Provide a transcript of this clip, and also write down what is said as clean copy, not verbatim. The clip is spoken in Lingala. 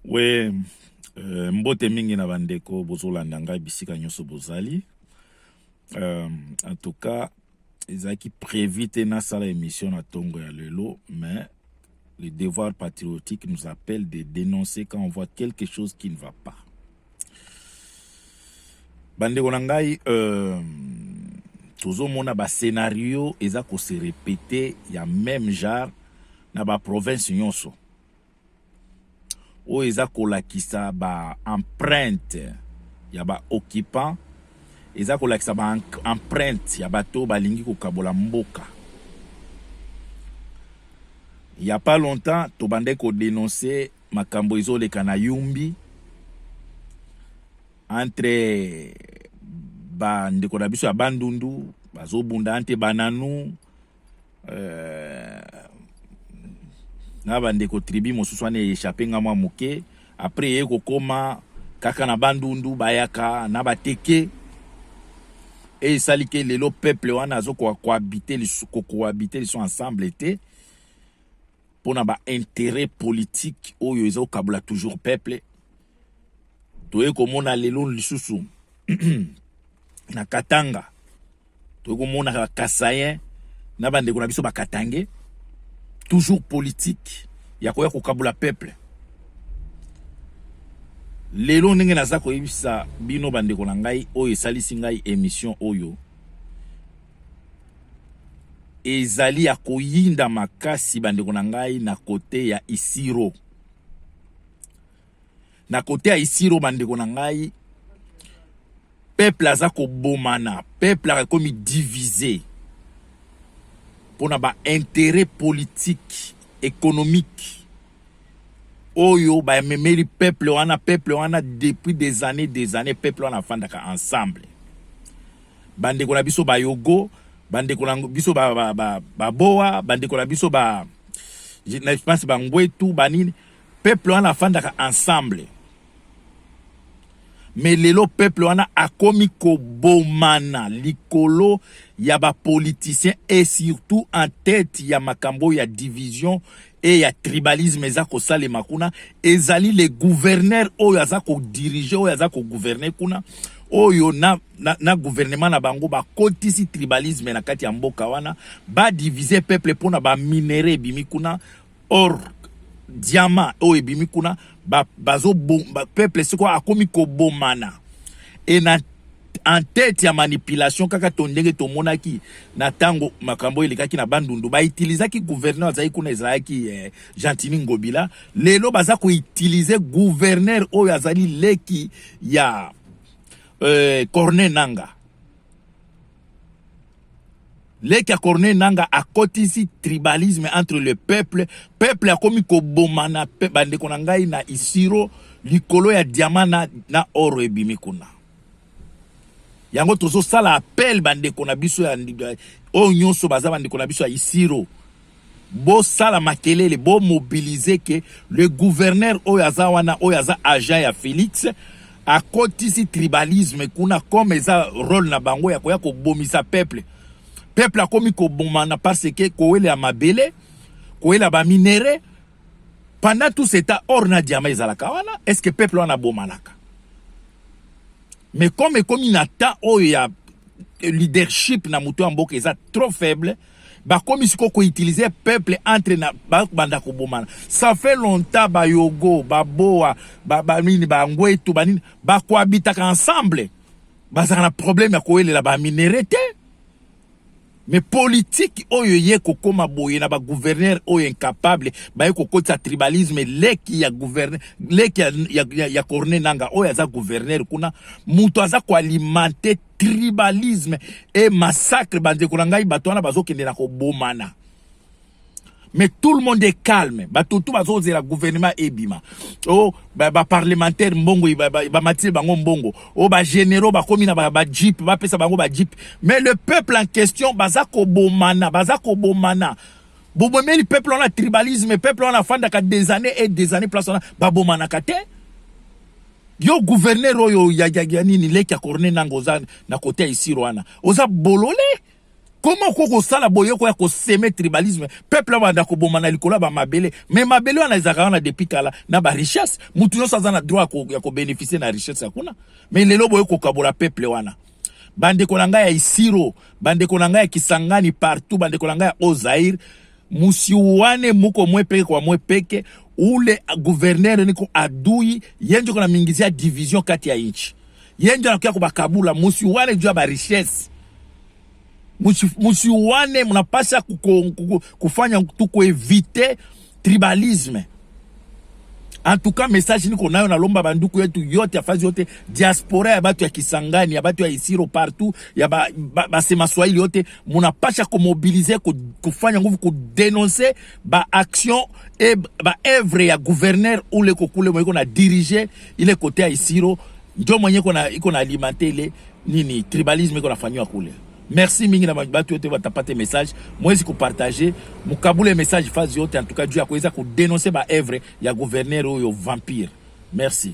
We mbote mingi na bandeko bozolanda ngai bisika nyonso bozali. En tout cas, ezalaki prévu te nasala émission na ntongo ya lelo, mais le devoir patriotique nous appelle de dénoncer quand on voit quelque chose qui ne va pas. Bandeko na ngai, tozomona bascénario eza kose répéter ya même genre na baprovince nyonso, oyo eza kolakisa baempreinte ya baoccupant, eza kolakisa baempreinte ya bato oyo balingi kokabola mboka. Il y a pas longtemps, tobandaki kodénoncer makambo ezoleka na Yumbi entre bandeko na biso ya Bandundu, bazobunda entre bananu na bandeko tribu mosusu wana eéchapper nga mwa moke. Après, eye kokóma kaka na Bandundu, bayaka na bateke e esali ke lelo peuple wana azokohabiter kocohabiter liso ensemble te mpona baintérêt politique oyo ezokabola toujours peuple. Toye komona lelo lisusu na Katanga, toye komona bakasaïen na bandeko na biso bakatangais, toujours politique ya koya kokabola peuple. Lelo, ndenge naza koyebisa bino, bandeko na ngai, oyo esalisi ngai émission oyo ezali ya koyinda makasi, bandeko na ngai, na côté ya Isiro. Na côté ya Isiro, bandeko na ngai, peuple aza kobomana, peuple akomi divisé mpona baintérêt politique, économique oyo bamemeli peuple wana. Peuple wana, depuis des années, des années, peuple wana afandaka ensemble. Bandeko na biso bayogo, bandeko na biso baboa, ba, ba, ba bandeko na biso ba, je pense, bangwetu, banini, peuple wana afandaka ensemble. Mais lelo peuple wana akomi kobomana likolo ya bapoliticien, et surtout en tête ya makambo ya division e ya tribalisme eza kosalema kuna, ezali le gouverneur oyo aza kodiriger, oyo aza kogouverner kuna, oyo na gouvernement na bango bakotisi tribalisme na kati ya mboka wana, badiviser peuple mpona baminerais ebimi kuna, or, diamant oyo ebimi kuna. Bazo ba, peuple sikoyo akomi kobomana. E na en tête ya manipulation, kaka to ndenge tomonaki na ntango makambo oyo elekaki na Bandundu, bautilisaki gouverneur azalaki kuna, ezalaki Gentiny Ngobila. Lelo baza koutiliser gouverneur oyo azali leki ya Corneille Nanga. Leki ya Corneille Nanga akotisi tribalisme entre le peuple. Peuple akomi kobomana, bandeko na ngai, na Isiro, likolo ya diamant na oro ebimi kuna. Yango tozosala appel, bandeko na biso ya oyo nyonso baza bandeko na biso ya Isiro, bosala makelele, bomobiliser ke le gouverneur oyo aza wana, oyo aza agent ya Félix, akotisi tribalisme kuna, comme eza rôle na bango ya koya kobomisa peuple. Peuple akomi kobomana parce que kowelela mabele, kowelela baminerais. Pendant tout ce temps, or na diamant ezalaka wana. Est ce que peuple wana abomanaka? Mais comme ekomi na temps oyo ya leadership na moto ya mboka eza trop faible, bakomi sikoyo koutiliser peuple entre na babanda kobomana. Ça fait longtemps bayogo, baboa, banini, bangwetu, banini, bakohabitaka ensemble, bazalaka na problème ya koyelela baminerais te. Mais politique oyo ye kokóma boye na bagouverneur oyo incapable, baye kokotisa tribalisme. Leki ya gouverneur, leki ya Corneille Nanga oyo aza gouverneur kuna, moto aza koalimenter tribalisme et massacre. Bandeko na ngai, bato wana bazokende na kobomana, mais tout le monde est calme. Bato tu bazozela gouvernement ebima. O baparlementaire, mbongo bamatili bango mbongo, o bagénéraux bakomi na bajeep, bapesa bango bajeep, mais le peuple en question baza kobomana, baza kobomana. Bobomeli peuple wana tribalisme. Peuple wana afandaka des années et des années place wana, babomanaka te. Yo gouverneur oyo ya nini, leki ya Corneille Nanga, oza na côté ya Isiro wana, oza bolole. Comment okoki kosala boyeko ya kosemer tribalisme, peuple abanda koboma na likolo ya bamabele? Mais mabele wana ezalaka wana depuis kala na barichesse. Mutu nyonso aza na droit ya kobénéficier na richesse ya kuna. Mais lelo boye kokabola peuple wana. Bandeko na ngai ya Isiro, bandeko na ngai ya Kisangani, partout, bandeko na ngai ya Haut-Zaïre, musiwane muko mwepeke kwa mwepeke. Ule gouverneur niko adui, ye njo kona mingizia division kati ya inchi. Ye njo anakuya kubakabula. Musiwane juu ya barichesse, musiwane. Munapasha kufanya tu kuéviter tribalisme. En tout cas, message niko nayo, nalomba banduku yetu yote ya fazi yote, diaspora ya batu ya Kisangani, ya batu ya Isiro, partout ya basema ba Swahili yote, munapasha kumobiliser, kufanya nguvu kudénoncer ba action e ba œuvre ya gouverneur ule kokule mwenye na diriger ile kote ya Isiro, njo mwenye iko na alimenter ile nini, tribalisme iko nafanywa kule. Merci mingi na batu yote batapate message, mwezi kupartager, mukabule message fazi yote, en tout cas juu ya kuweza kudénoncer ba œuvre ya gouverneur oyo vampire. Merci.